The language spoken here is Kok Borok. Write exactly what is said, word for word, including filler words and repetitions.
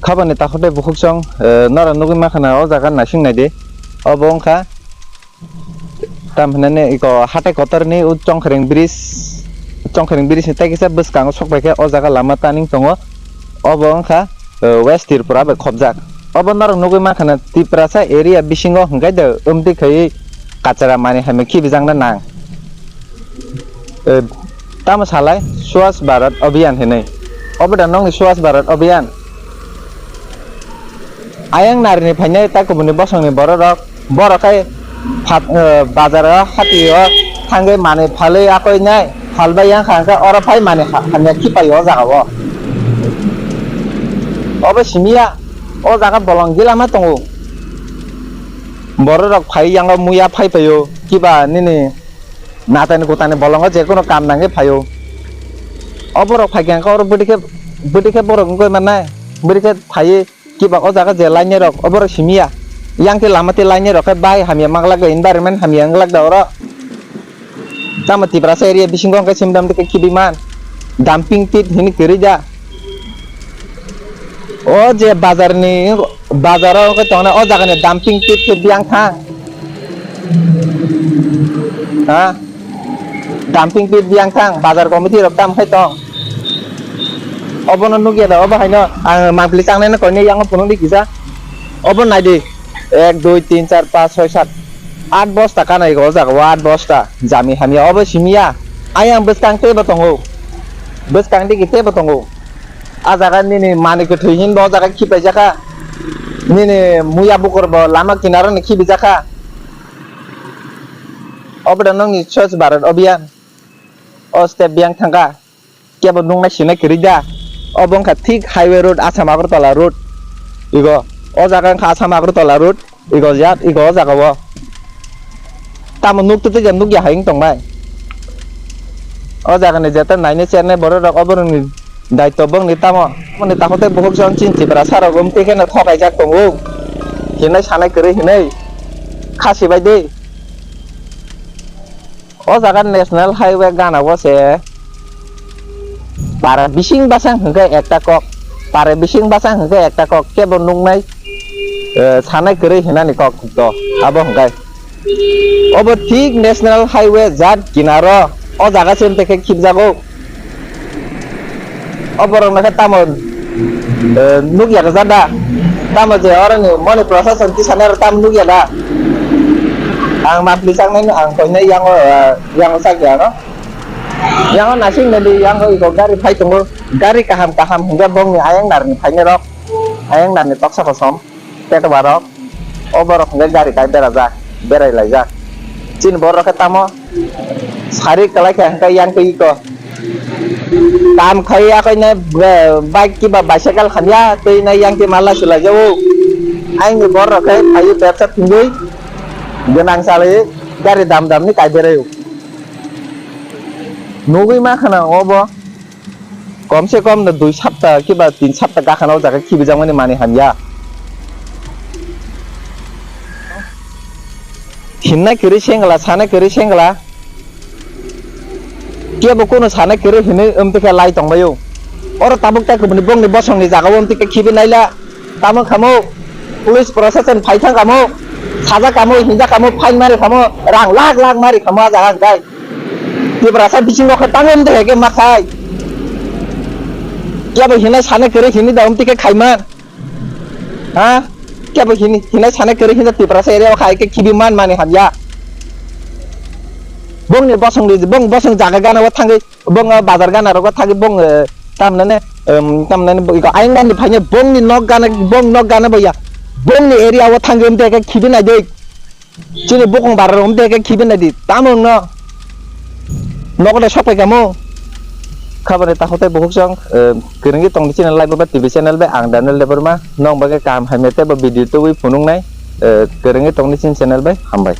Habani takhuk tei bukhuksong, eh, norok nugwi mankha na o jaga naising naidi. Obo wngkha, tam hinani iko hatai kotorni o Chongkhereng bridge, Chongkhereng bridge ni tei kisa bwskango sokpaikhe o jaga lama turning tongo. Obo wngkha, eh, West Tripura bai khopjak. Obo norok nugwi mankha na Tiprasa area bisingo hwnkhe de wmtwi khaiwi kachara manwi hamya khibijakna nang. Eh, tamo salai Swachh Bharat Abhiyan hinwi. Obo da nokni Swachh Bharat Abhiyan? Ayang narini phainai ta kubuni bosongni bororok, borok khai phat-, eh, bazaro hatio thangwi manwi phalwi akoinai, phalbai yang kha hwnkhe oro phai manwi ha-, hamya khipaio o jagao. Obo simiya, o jaga bolong gila ma tongo. Bororok phai yango muya phai phaio, kiba nini natani gutani bolongo je kono kam nangwi phaio. O borok phaikha hwnkhe oro bwdikhe, bwdikhe borok wngwi mannai, bwdikhe phaiwi kiba o jaga je lainai rok, o borok simiya. Yang tei lama tei lainai rok khe bai hamya manglak, environment hamya wnglak da oro. Tamo Tiprasa area bisingo hwnkhe simdam tei khibiman dumping pit hinwi kwrwi da. O je bazarni, bazaro wngkhe tongnai o jagani dumping pit khe biyang thang. Ha? Dumping pit biyang thang, bazar committee rok tam khai tong. Obono nukya da, obo haino ang mangpili changnai no koinai yango phunukdi kisa. Obo naidi, ek, dui, tin, char, panch, soi, sat, aat bosta kanai o jaga o, aat bosta. Jami hamya obo simiya. Ayang bwskang teibo tongo. Bwskang digi teibo tongo. A jaga nini manwi kwthwi hinba o jaga khipaijak kha. Nini muya bukur bo lama kinaro ni khibijak kha. Obo da nokni Swachh Bharat Abhiyan. O step biyang thangkha. Kebo nuknai sinai kwrwi da. Obo wngkha thik highway road, Assam Agartala road. Igo, o jaga wngkha Assam Agartala road. Igo jat, igo o jaga o. Tamo nuk twi twi nukya hai wng tongbai. O jagani jeta nainai chernai borok rok oborokni daitw bongni tamo. Tamoni takhuk tei bukhuk chwng chini Tiprasa rok wng twi kheno thokaijak tongo. Hinai sanai kwrwi hinai. Khasi bai de. O jaga National Highway gana o se para bising basang hwnkhe ekta kok, para bising basang hwnkhe ekta kok, kebo nuknai, eh, sanai kwrwi hinani kok to, abo hwnkhe. Obo thik National Highway jat kinaro, o jaga se teke khibjago. O borok no khe tamo, eh, nukya rwjak da? Tamo je oroni moni prosason tisani aro tamo nukya da? Ang mapli chaknai no ang koinai yango, eh, yango chakya ano. Yango nasing nadi yango iko gari phai tongo. Gari kaham kaham hingke bongni ayang narni phainai rok. Ayang narni toksa kosom. Peto barok, o borok hwnkhe gari kai berajak, berai laijak. Chini borok khe tamo sari kwlai khe hwnkhe yang twi iko. Kam khai ya khe ne, eh, bike kiba bicycle hamya twi ne yang twi mala sulai jago. Aini borok khe phaio bebsa thwngwi gwnang salai gari dam dam ni kai beraio. Nugwi ma khana obo. Kom se kom no dui sapta kiba tin sapta gakha no o jaga khibijakmani manwi hamya. Hinnai kwrwi sengla, sanai kwrwi sengla. Kebo kuno sanai kwrwi hinwi wngtwi khe lai tongbaio. Oro tabuk ta kubuni bongni bosongni jaga o wngtwi khe khibi naila. Tamo kamo, police prosason phai thang kamo, saja kamo, hinja kamo, fine mari kamo, rang lakh lakh mari kamo a jaga hwnkhe. Tiprasa bisingo khe tangwi wngtwi hai khe ma khai. Kebo hinai sanai kwrwi hini da wngtwi khe khaiman. Ha? Kebo hini, hinai sanai kwrwi hinda Tiprasa area o khai khe khibi man mani hamya. Bongni bosong di, bong bosong jaga gana o thangwi, bong bazar gana rogo thangwi bong, eh, tamnane, em, tamnane bo iko ayang gani phaine bongni nok gana, bong nok gana bo ya. Bongni area o thangwi wngtwi khe khibi nai dei. Chini bukung bara rok de khe khibi nai di. Tamo wngno? Nogo de sok pai kamo. Khabani takhuk tei bukhuk chwng, eh, kwrwngwi tongdi chini live ba T V channel bai ang Daniel Debbarma. Nong bagwi kaham hamya tei bo video tubui phunuknai, eh, kwrwngwi tongdi chini channel bai. Hambai.